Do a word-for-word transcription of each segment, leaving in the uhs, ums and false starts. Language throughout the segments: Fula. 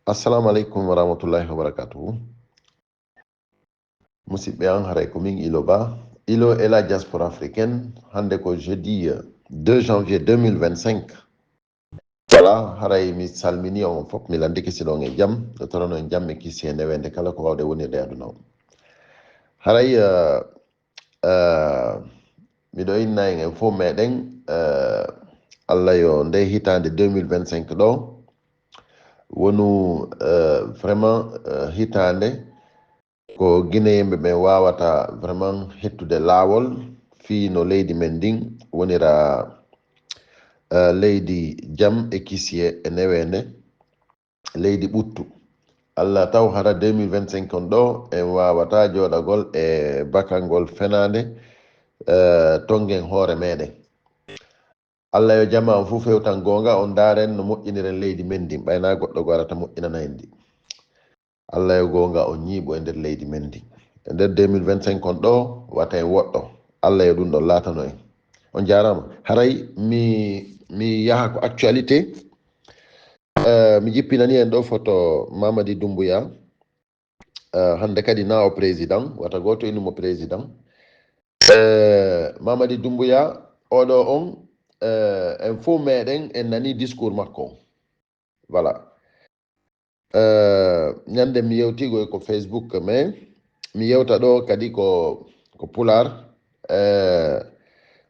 Assalamu aleykum wa rahmatullahi wa barakatuhu. Musidɓe an, haray ko min Ilo Ba, Ilo et la diaspora africaine. Hannde ko jeudi, euh, deux janvier deux mille vingt-cinq. Voilà, haray mi salmini on fof, mi landike si ɗon e jam, nde torono en jam e kisi e neweende kala ko wawde wonirde e aduna o. Haray, euh, euh, miɗo inna en, en fof meɗen, euh, Allah yo nde hitaande deux mille vingt-cinq ɗo wonu, euh, vraiment, euh, hitaande ko Guinéen ɓe ɓen wawata vraiment hettude laawol fii no leydi men ndin wonira, eh, leydi jam e kisiye e neweende, leydi ɓuttu. Allah taw hara deux mille vingt-cinq on ɗo en wawata jooɗagol e bakangol fenaande, eh, tonngen hoore meɗen. Allah yo jama on fof fewtan goonga, on ndaaren no moƴƴiniren leydi men ndin, ɓay na goɗɗo goo arata moƴƴinana en ndi. Allah yo goonga on ñiiɓu e nder leydi men ndin. E nder deux mille vingt-cinq on ɗo, wata en woɗɗo. Allah yo ɗum ɗon laatano en. On jaaraama. Haray mi, mi yaha ko actualité. Eh, mi jippinani en ɗo photo Mamadi Doumbouya. Eh, hannde kadi na o président, wata gooto inu mo président. Eh, Mamadi Doumbouya, oɗo on, eh, en fof meɗen en nani discours makko. Voilà. Eh, ñande mi yewti ko, ko Facebook, mais mi yewta ɗo kadi ko, ko Pulaar. Eh,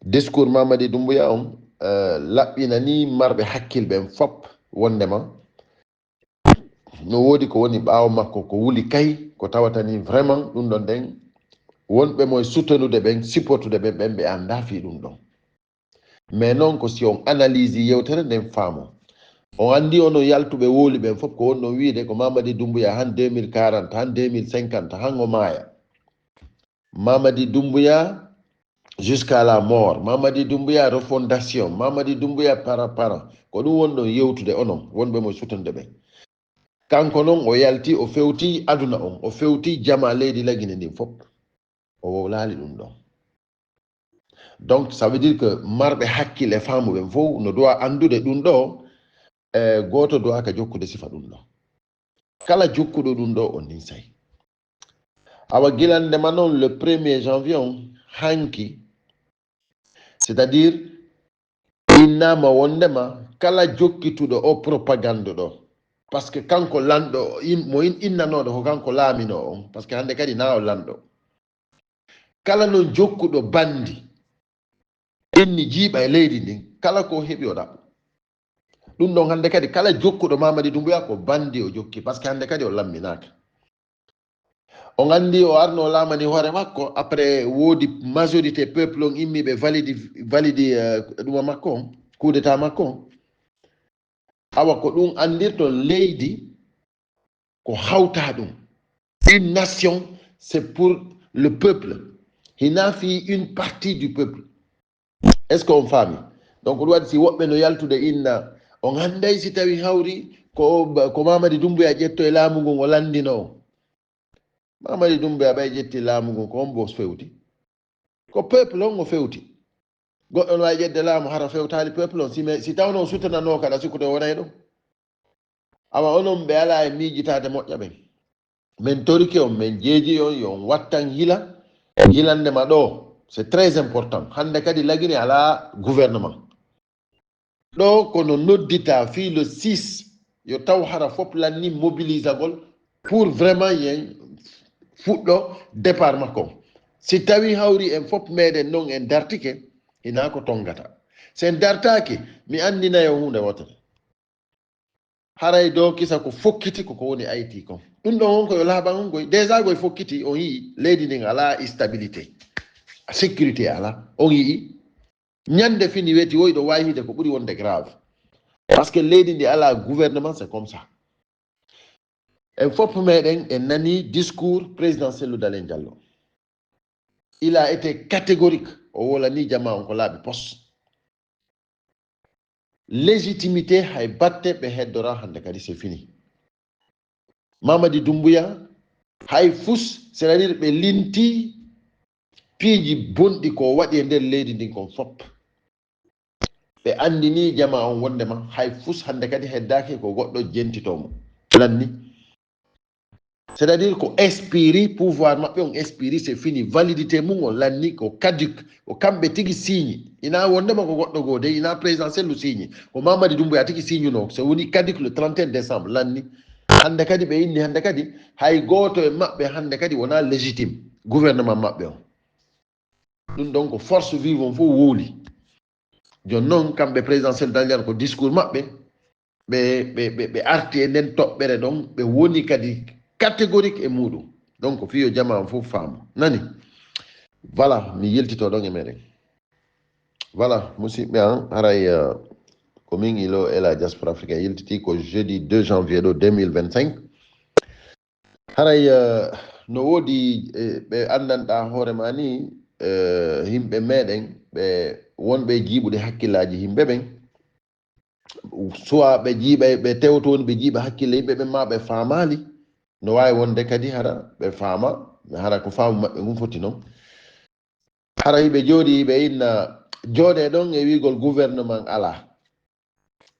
discours Mamadi Doumbouya on, eh, laɓɓinani marɓe hakkil ɓen fop wondema no woodi ko woni ɓaawo makko, ko wuli kay, ko tawata ni vraiment ɗum ɗon ɗen wonɓe mo e soutenude ɓen, supportude ɓen, ɓen ɓe anndaa fii ɗum ɗon. Mais noon ko si on analyse yewtere nden faamo. On anndi onon yaltuɓe wooli ɓen fof ko wonɗon wiide ko Mamadi Doumbouya han deux mille quarante, han deux mille cinquante, han o maaya. Mamadi Doumbouya jusqu'à la mort. Mamadi Doumbouya refondation. Mamadi Doumbouya para para. Ko ɗum wonɗon yewtude onon wonɓe mo sutonde ɓen. Kanko noon o yalti, o fewti aduna on, o fewti jama leydi Lagine ndin fof. O wowlaali ɗum ɗon. Donc, ça veut dire que marɓe hakkille faamu ɓen fof no doit anndude ɗum ɗo, eh, gooto doit ka jokkude sifa ɗum ɗo. Kala jokkuɗo ɗum ɗo, o ninsay. Awa gilande ma noon le premier janvier on, hanki, c'est-à-dire innama wondema kala jokkituɗo o propagande ɗo, parce que kanko lanɗo, in-, mo in-, innanoɗo ko kanko laamino on, parce que hannde kadi na o lanɗo. Kala noon jokkuɗo bandi, inni jiiɓa e leydi ndin, kala ko heɓi o ɗaɓɓu. Ɗum ɗon hannde kadi, kala jokkuɗo Mamadi Doumbouya ko bandi o jokki, parce que hannde kadi o lamminaaka. On anndi o arno laamani hoore makko, après woodi majorité peuple on immi ɓe validi, validi, eh, ɗuma makko on, coup d'état makko on. Awa ko ɗum anndirton leydi ko hawta ɗum. Une nation, c'est pour le peuple. Hina fii une partie du peuple. Est-ce que on faami? Donc, ɗum waɗi si woɓɓe no yaltude inna, on annday si tawi hawri ko, ko Mamadi Doumbouya ƴetto e laamu ngun o lanndino on. Mamadi Doumbouya ɓay ƴetti laamu ngun, ko on boos fewti? Ko peuple on o fewti. Goɗɗo no wawi ƴetde laamu hara fewtaali peuple on. Si me, si tawno o sutananoo kala sikude wonay ɗum. Awa onon ɓe alaa e miijitaade moƴƴa ɓen. Men torike on, men jeeji on, yo on wattan hila. Hilande ma ɗo, c'est très important. Hannde kadi Lagine alaa gouvernement. Ɗo kono noddita fii le six, yo taw hara fof lanni mobilisagol pour vraiment yen fuɗɗo départ makko. Si tawi hawri en fof meɗen noon en dartike, hina ko tongata. Si en dartaaki, mi anndinayo huunde wootere. Haray do kisa ko fokkiti ko, ko woni Haïti kon. Ɗum ɗon on ko yo laaɓan on koy. Déjà koye fokkiti on yii leydi ndin alaa stabilité. Sécurité alaa. On yii ñande fini weti woy ɗo wawi hiide ko ɓuri wonde grave. Parce que leydi ndi alaa gouvernement, c'est comme ça. En fof meɗen en nani discours président Cellou Dalein Diallo. Il a été catégorique. O wolani jama on ko laaɓi pos. Légitimité hay batte ɓe heddora hannde kadi c'est fini. Mamadi Doumbouya hay fus, c'est-à-dire ɓe linti piiji bonɗi ko waɗi e nder leydi ndin kon fop. Ɓe anndini jama on wondema hay fus hannde kadi heddaaki ko goɗɗo jentito mo. Lanni. C'est-à-dire ko expiri pouvoir maɓɓe on, expiri, c'est fini, validité mum on lanni, ko caduc. Ko kamɓe tigi signi. Ina wondema ko goɗɗo goo de, ina présidentiel lu signi, ko Mamadi Doumbouya tigi signuno, so woni caduc le trente et un décembre lanni. Hande kadi ɓe inni, hande kadi hay gooto e maɓɓe hande kadi wona légitime gouvernement maɓɓe on. Ɗum ɗon ko force vive on fof wowli. Jooni noon kamɓe présidentiel dañan ko discours maɓɓe, ɓe ɓe ɓe ɓe arti e nden toɓɓere ɗon, ɓe woni kadi catégorique e muɗum. Donc fii yo jama on fof faamu, nani? Voilà, mi yiltito ɗon e meɗen. Voilà, musidɓe an, haray, euh, ko min Ilo e la diaspora africaine yiltiti ko jeudi deux janvier ɗo deux mille vingt-cinq. Haray, euh, no woodi, eh, ɓe anndanɗaa hoore ma ni, eh, yimɓe meɗen, ɓe wonɓe e jiiɓude hakkillaaji yimɓe ɓen, soit ɓe jiiɓay, ɓe tewto woni ɓe jiiɓa hakkille yimɓe ɓen, ma ɓe faamaali. No waawi wonde kadi hara ɓe faama, hara ko faamu maɓɓe ngun foti non. Haray ɓe jooɗii, ɓe inna jooɗee ɗon e wiigol gouvernement alaa.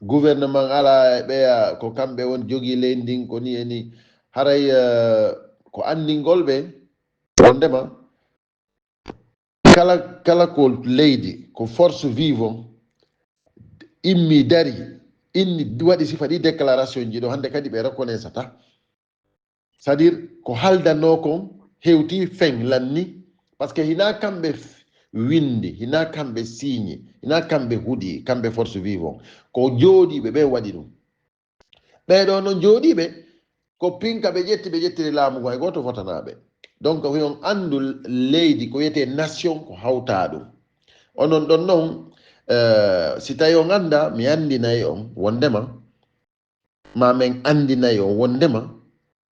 Gouvernement alaa e ɓeya ko kamɓe woni jogii leydi ndin, ko ni e ni. Haray, eh, ko anndingol ɓe wondema kala, kala ko leydi, ko force vive on immi dari, inni, waɗi sifa ɗi déclaration ji ɗo, hannde kadi ɓe reconnaissata. C'est-à-dire ko haldanoo kon hewti fen lanni, parce que hina kamɓe f-, windi, hina kamɓe signi, hina kamɓe huɗi, kamɓe force vive on. Ko jooɗiiɓe ɓe waɗi ɗum. Ɓee ɗoo noon jooɗiiɓe, ko pinka ɓe ƴetti, ɓe ƴettiri laamu ngu, hay gooto votanaa ɓe. Donc, yo on anndu leydi, ko wiyetee nation, ko hawtaa ɗum. Onon ɗon noon, eh, si tawi on anndaa, mi anndinay on wondema, ma men anndinay on wondema,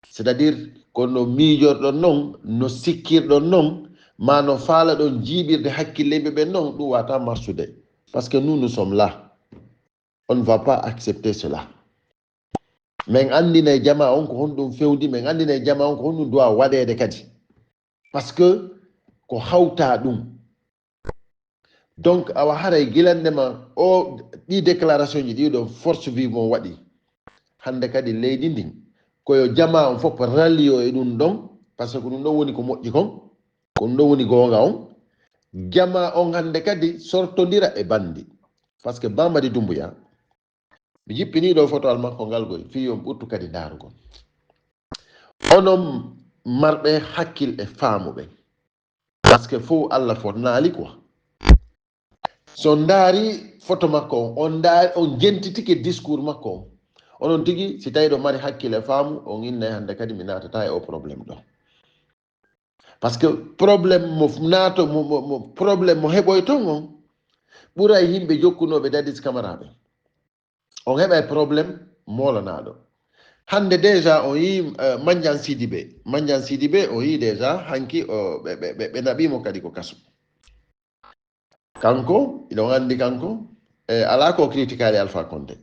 c'est-à-dire ko no miijorɗon noon, no sikkirɗon noon, ma no faalaɗon jiiɓirde hakkille yimɓe ɓen noon, ɗum wata marsude. Parce que nous, nous sommes là. On ne va pas accepter cela. Men anndinay jama on ko honɗum fewndi, men anndinay jama on ko honɗum doit waɗeede kadi. Parce que ko hawtaa ɗum. Donc, awa haray gilannde ma o, ɗi déclaration ji ɗiɗo force vive on waɗi. Hannde kadi leydi ndin, ko yo jama on fof ralliyo e ɗum ɗon, parce que ko ɗum ɗon woni ko moƴƴi kon, ko ɗum ɗon woni goonga on. Jama on hannde kadi sortondira e bandi. Parce que Mamadi Doumbouya, mi jippinii ɗo photo al makko ngal goy, fii yo on ɓurtu kadi ndaarugol. Onon marɓe hakkil e faamu ɓen. Parce que fof Allah fotnaali quoi. So on ndaari photo makko on, on ndaari, on jentitike discours makko on. Onon tigi, si tawi ɗo mari hakkil e faamu, on innay hannde kadi mi naatata e o problème ɗo. Parce que problème mo naato, mo, mo, mo, problème mo heɓoy ton on, ɓuray yimɓe jokkunooɓe Dadis Camara ɓe. On heɓay problème moolanaaɗo. Hannde déjà on yii, eh, Mandiang Sidibé. Mandiang Sidibé on yii déjà hanki o, ɓe, ɓe, ɓe, ɓe naɓii mo kadi ko kaso. Kanko, iɗon anndi kanko, eh, alaa ko o critiquaali Alpha Condé.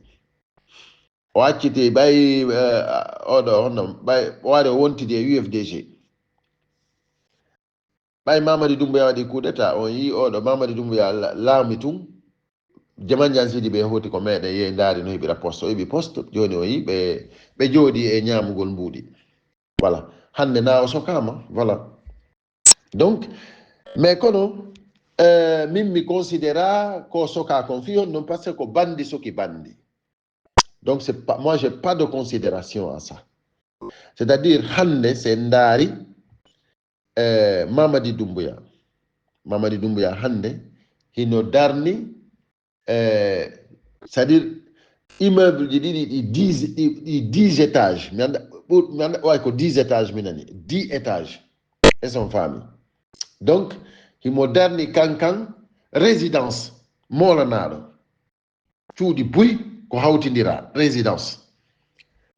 O acciti ɓay, eh, oɗo honno, ɓay o ari o wontidi e U F D G. Ɓay Mamadi Doumbouya waɗi coup d'état, on yii oɗo Mamadi Doumbouya la-, laami tun. Mandiang Sidibé hoti ko meɗen yehi ndaari no heɓira poste. O heɓi poste, jooni o yii ɓe, ɓe jooɗii e ñaamugol mbuuɗi. Voilà. Hannde na o sokaama, voilà. Donc, mais kono, euh, min mi considéra ko soka kon fii honɗum, parce que ko bandi soki bandi. Donc, c'est pas, moi, j'ai pas de considération à ça. C'est-à-dire, hannde, si en ndaari, eh, Mamadi Doumbouya. Mamadi Doumbouya hannde, hino darni, eh, c'est-à-dire, immeuble ji ɗiɗi, ɗi dix, ɗi, ɗi dix étages. Mi annda, ɓur-, mi annda, way ko dix étages mi nani. Dix étages. E son famille. Donc, himo darni kankan résidence, moolanaaɗo. Cuuɗi buy ko hawtindira, résidence.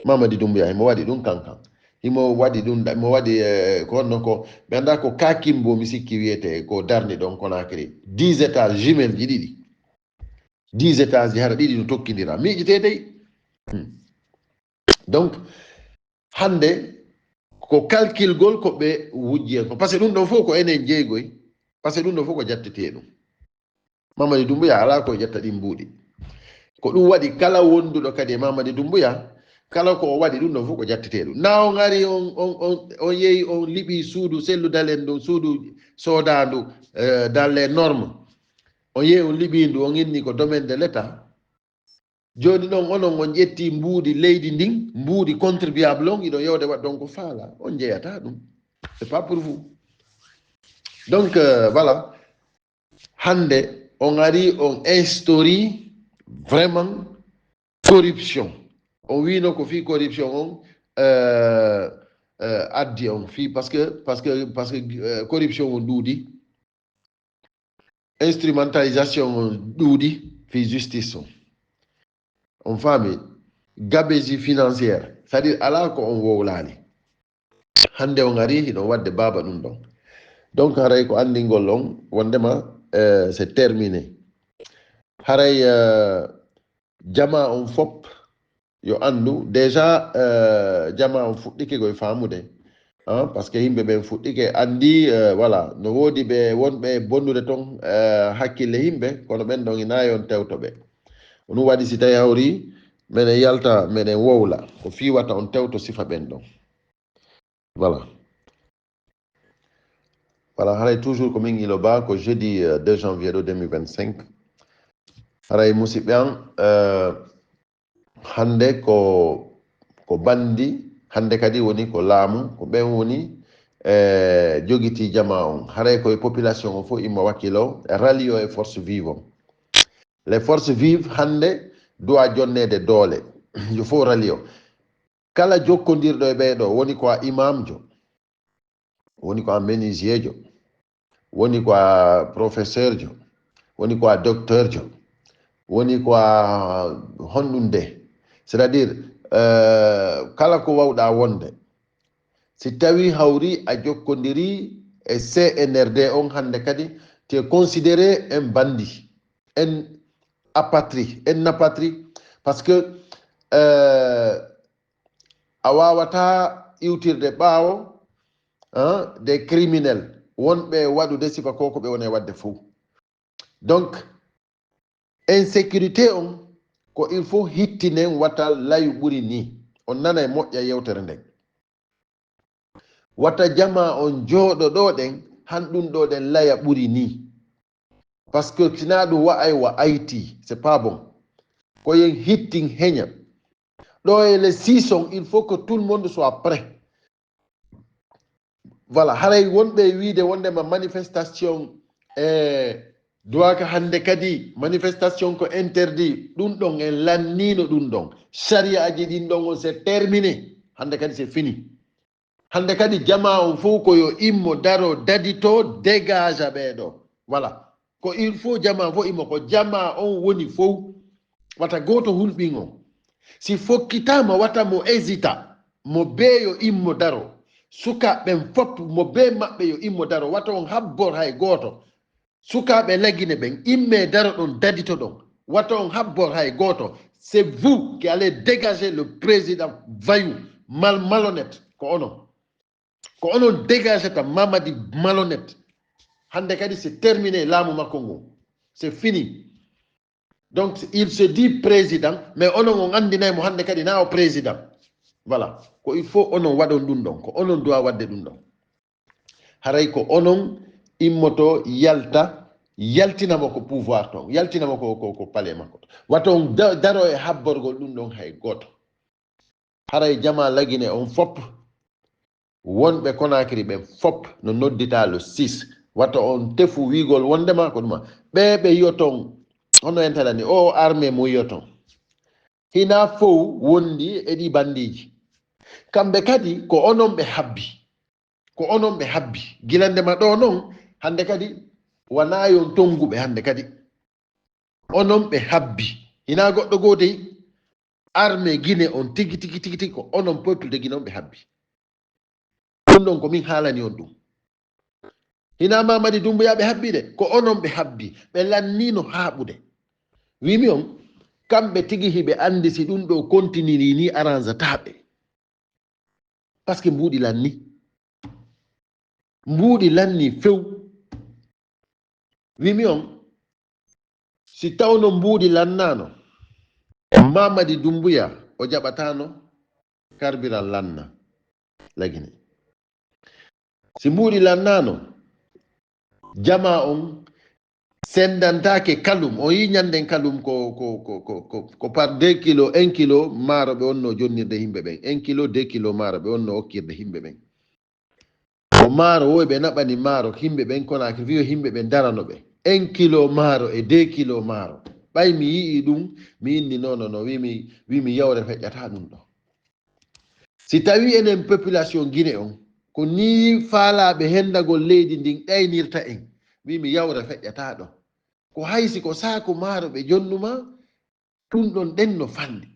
Mamadi Doumbouya, himo waɗi ɗum kankan. Himo waɗi ɗum, himo waɗi, eh, ko honno ko, ɓe annda ko Kakimbo, mi sikki wiyete, ko darni ɗon Conakry. Dix étages, jumelle ji ɗiɗi. Dix étages ji hara ɗiɗi no tokkindira. Miiƴete dey. Hmm. Donc, hannde, ko kalkilgol ko ɓe wujji en ko. Parce que ɗum ɗon fof ko enen jeegoy. Parce que ɗum ɗon fof ko jattete ɗum. Mamadi Doumbouya alaa ko ƴetta ɗin mbuuɗi. Ko ɗum waɗi kala wonduɗo kadi e Mamadi Doumbouya, Kala ko o waɗi ɗum ɗon fof ko ƴettetee ɗum. Na on ari on, on, on, on yehi on liɓi suudu sellu dalen ɗum, suudu soodaandu, euh, dans les normes. On yehi on liɓi ndu, on inni ko domaine de l'État. Jooni ɗon onon on ƴetti mbuuɗi leydi ndin, mbuuɗi contribuable on, iɗon yewde waɗ ɗon ko faala. On njeyataa ɗum. C'est pas pour vous. Donc, euh, voilà. Hannde on ari on instauri vraiment corruption. On wiino ko fii corruption on, euh, euh, addi on fii, parce que, parce que, parce que, euh, corruption on ɗuuɗi. Instrumentalisation on ɗuuɗi fii justice on. On faami? Gabegie financière. C'est-à-dire alaa ko on wowlaali. Hannde on ari hiɗon waɗde baaba ɗum ɗon. Donc haray ko anndingol on wondema, euh, c'est terminé. Haray, euh, jamaa on fop yo anndu déjà, euh, jamaa on fuɗɗike koye faamude. Hein, parce que yimɓe ɓen fuɗɗike anndi, euh, voilà, no woodi ɓe wonɓe bonnude ton, euh, hakkille yimɓe, kono ɓen ɗon ina yon tewto ɓe. Ɗum waɗi si tawi hawri meɗen yalta, meɗen wowla, ko fii wata on tewto sifa ɓen ɗon. Voilà. Voilà, haray toujours ko min Ilo Ba, ko jeudi, euh, deux janvier ɗo deux mille vingt-cinq. Haray musidɓe an, euh, hannde ko, ko bandi, hannde kadi woni ko laamu, ko ɓen woni, eh, jogiti jamaa on. Haray koye population on fof imma wakkilo, ralio e force vive on. Les forces vives hannde doit jonneede doole. Yo fof ralio. Kala jokkondirɗo e ɓee ɗoo, woni ko a imamjo, woni ko a menuisierjo, woni ko a professeurjo, woni ko a docteurjo, woni ko a honɗum de. C'est-à-dire, euh, kala ko wawɗa wonde, si tawi hawri a jokkondiri e C N R D on hannde kadi, tu es considéré un bandit, un apatrie, un apatrie, parce que, euh, a wawata iwtirde ɓaawo, hein, des criminels wonɓe waɗude sifa ko ko ɓe woni e waɗde fof. Donc insécurité on ko il faut hittinen wata layu ɓuri ni. On nana e moƴƴa yewtere nden. Wata jamaa on jooɗo ɗo ɗen, han ɗum ɗo ɗen laya ɓuri ni. Parce que si na ɗum wa'ay wa Haïti, c'est pas bon. Ko yen hittin heña. Ɗo e le six on, il faut que tout le monde soit prêt. Voilà, haray wonɓe e wiide wondema manifestation e duwaka hannde kadi, manifestation ko interdit. Ɗum ɗon en lannino ɗum ɗon. Sariyaji ɗin ɗon on, c'est terminé. Hannde kadi c'est fini. Hannde kadi jamaa on fof ko yo immo daro dadito dégage ɓee ɗo. Voilà. Ko il faut jamaa fof immo, ko jamaa on woni fof. Wata gooto hulɓin on. Si fokkitaama wata mo hésita, mo bee yo immo daro. Sukaaɓe ɓen fof, mo bee maɓɓe yo immo daro. Wata on habbor hay gooto. Sukaaɓe Lagine ɓen, immee daro ɗon dadito ɗon. Wata on habbor hay gooto. C'est vous qui allez dégager le président voyou, mal, malhonnête. Ko onon. Ko onon dégageta Mamadi malhonnête. Hannde kadi c'est terminé laamu makko ngu. C'est fini. Donc il se dit président, mais onon on anndinay mo hannde kadi na o président. Voilà. Ko il faut onon waɗon ɗum ɗon. Ko onon doit waɗde ɗum ɗon. Haray ko onon immoto yalta, yaltina mo ko pouvoir ton, yaltina mo ko, ko, ko palais makko. Wata on da-, daro e habborgol ɗum ɗon hay gooto. Haray jamaa Lagine on fop, wonɓe Conakry ɓen fop no nodditaa le six. Wata on tefu wiigol wondema ko ɗuma. Ɓee ɓe yiyoton, hono en talani, o armée mo yiyoton. Hina fow wondi e ɗi bandiiji. Kamɓe kadi ko onon ɓe habbi. Ko onon ɓe habbi. Gila ndema ɗo non, hannde kadi wanaa yon tonnguɓe hannde kadi. Onon ɓe habbi. Hinaa goɗɗo gootey? Armée Guinée on tigi, tigi, tigi, tigi, ko onon peuple de Guinée on ɓe habbi. Ɗum ɗon ko min haalani on ɗum. Hinaa Mamadi Doumbouya ɓe habbi de, ko onon ɓe habbi. Ɓe lanniino haaɓude. Wiimi on, kamɓe tigi hiɓe anndi si ɗum ɗo continue ni arrange taa ɓe. Parce que mbuuɗi lanni. Mbuuɗi lanni few. Wiimi on, si tawno mbuuɗi lannaano, Mamadi Doumbouya o jaɓataano Carburant lanna. Lagine. Si mbuuɗi lannaano, jama on sendantaake kalum. On yi ñanden kalum ko, ko, ko, ko, ko, ko par deux kilo, un kilo maaro ɓe onno jonnirde himɓe ɓen. Un kilo, deux kilo maaro ɓe onno okkirde himɓe ɓen. Ko maaro woy ɓe naɓani maaro himɓe ɓen Conakry, wiyo himɓe ɓen darano ɓe. Un kilo maaro e deux kilo maaro. Ɓay mi yi'i ɗum, mi inni non, non, non, wi mi, wi mi yawre feƴƴata ɗum ɗo. Si tawi enen population Guinée on, ko ni faalaaɓe hendagol leydi ndin ɗaynirta en, wi mi yawre feƴƴata ɗo. Ko hay si ko saaku maaro ɓe jonnuma, ɗum ɗon ɗen no fanɗi.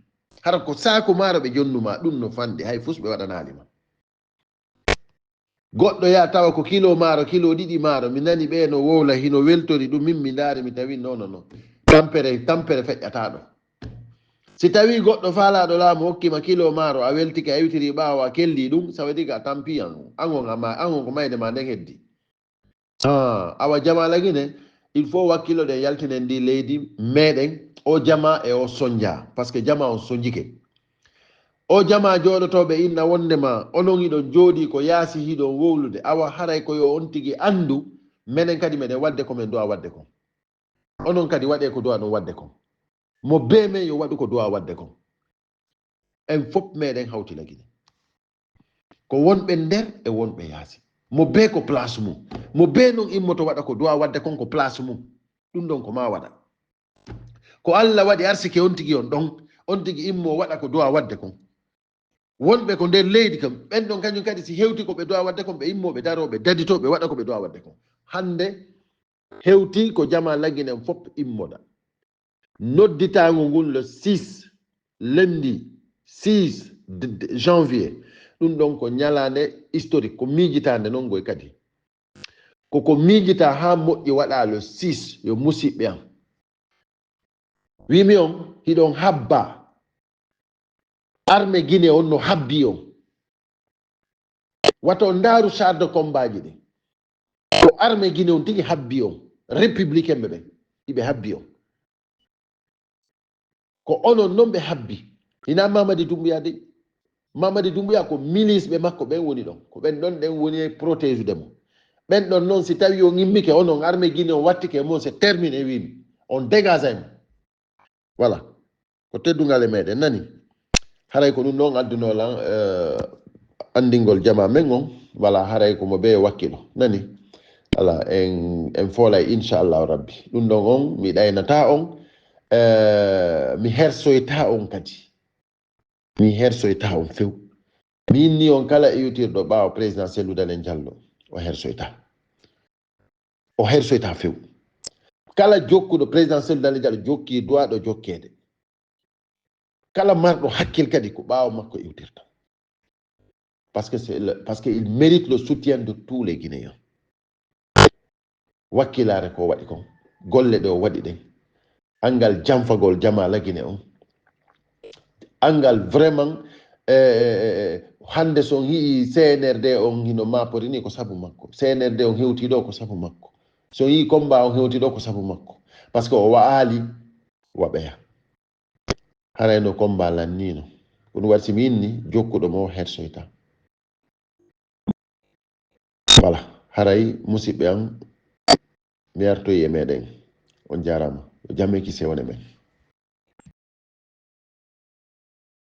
Hara ko saaku maaro ɓe jonnuma, ɗum no fanɗi, hay fus ɓe waɗanaali ma. Goɗɗo yaa tawa ko kilo maaro, kilo ɗiɗi maaro, mi nani ɓe no wowla, hino weltori ɗum, min mi ndaari, mi tawi non, non, non. Tampere, tampere feƴƴata ɗo. Si tawi goɗɗo faalaaɗo laamu hokkima kilo maaro, a weltike, a iwtiri ɓaawo, a kelli ɗum, ça veut dire que a tampi an. An on ama, an on ko mayde ma nden heddi. Ah, awa jama Lagine, il faut wakkilo ɗen yaltinen ndi leydi meɗen, o jama e o sonja, parce que jama on sonjike. O jama jooɗotooɓe inna wondema onon hiɗon jooɗi ko yaasi hiɗon wowlude, awa haray ko yo on tigi andu, menen kadi meɗen wadde ko men duwa wadde kon. Onon kadi waɗe ko duwa ɗon wadde kon. Mo bee men yo waɗu ko duwa wadde kon. En fop meɗen hawti Lagine. Ko wonɓe nder e wonɓe yaasi. Mo bee ko place mum. Mo bee non immoto waɗa ko duwa wadde kon ko place mum. Ɗum ɗon ko ma waɗa. Ko Allah waɗi arsike on tigi on ɗon, on tigi immo waɗa ko duwa wadde kon. Wonɓe ko nder leydi kam, ɓen ɗon kañum kadi si hewti ko ɓe duwa wadde kon, ɓe immo ɓe daro, ɓe dadito, ɓe waɗa ko ɓe duwa wadde kon. Hannde hewti ko jama Lagine en fop immoda. Nodditaango ngun le six, lundi six de, de janvier. Ɗum ɗon ko ñalaande historique, ko miijitaande non ngoy kadi. Ko ko miijita haa moƴƴi waɗa le six, yo musiɓɓe am. Wimi on, hiɗon habba. Armée Guinée on no habbi on. Wato ndaaru char de combat ji ɗin. Ko armée Guinée on tigi habbi on. Républicain ɓe ɓen. Iɓe habbi on. Ko onon non ɓe habbi. Hina Mamadi Doumbouya de. Mamadi Doumbouya ko milice ɓe makko ɓen woni ɗon. Ko ɓen ɗon ɗen woni e protégé de mo. Ɓen ɗon non si tawi on immike onon armée Guinée on wattike e mon, c'est terminé, wimi. On dégage mo. Voilà. Ko teddungal e meɗen, nani? Haray ko ɗum ɗon addunoo lan, eh, anndingol jama men on, wala haray ko mo bee wakkilo, nani? Ala, en, en foolay, inchallahu rabbi. Ɗum ɗon on, mi ɗaynata on, eh, mi hersoyta on kadi. Mi hersoyta on few. Mi inni on kala iwtirɗo ɓaawo président Cellou Dalein Diallo, o hersoyta. O hersoyta few. Kala jokkuɗo président Cellou Dalein Diallo jokki duwaɗo jokkeede. Kala marɗo hakkil kadi ko ɓaawo makko iwtirta. Parce que c'est le, parce que il mérite le soutien de tous les Guinéens. Wakkilaare ko waɗi kon, golle ɗe o waɗi ɗen, anngal janfagol jama Lagine on, anngal vraiment, eh, eh, eh, eh, hannde so on yi'i C N R D on hino maapori ni ko sabu makko, C N R D on hewti ɗo ko sabu makko, so on yi'i combat on hewti ɗo ko sabu makko, parce que o wa'aali waɓeya. Haray no combat lannino. Ko ɗum waɗi si mi inni jokkuɗo mo hersoyta. Voilà, haray musiɓɓe am, mi artoyi e meɗen. On jarama. Yo jam e kise wone men.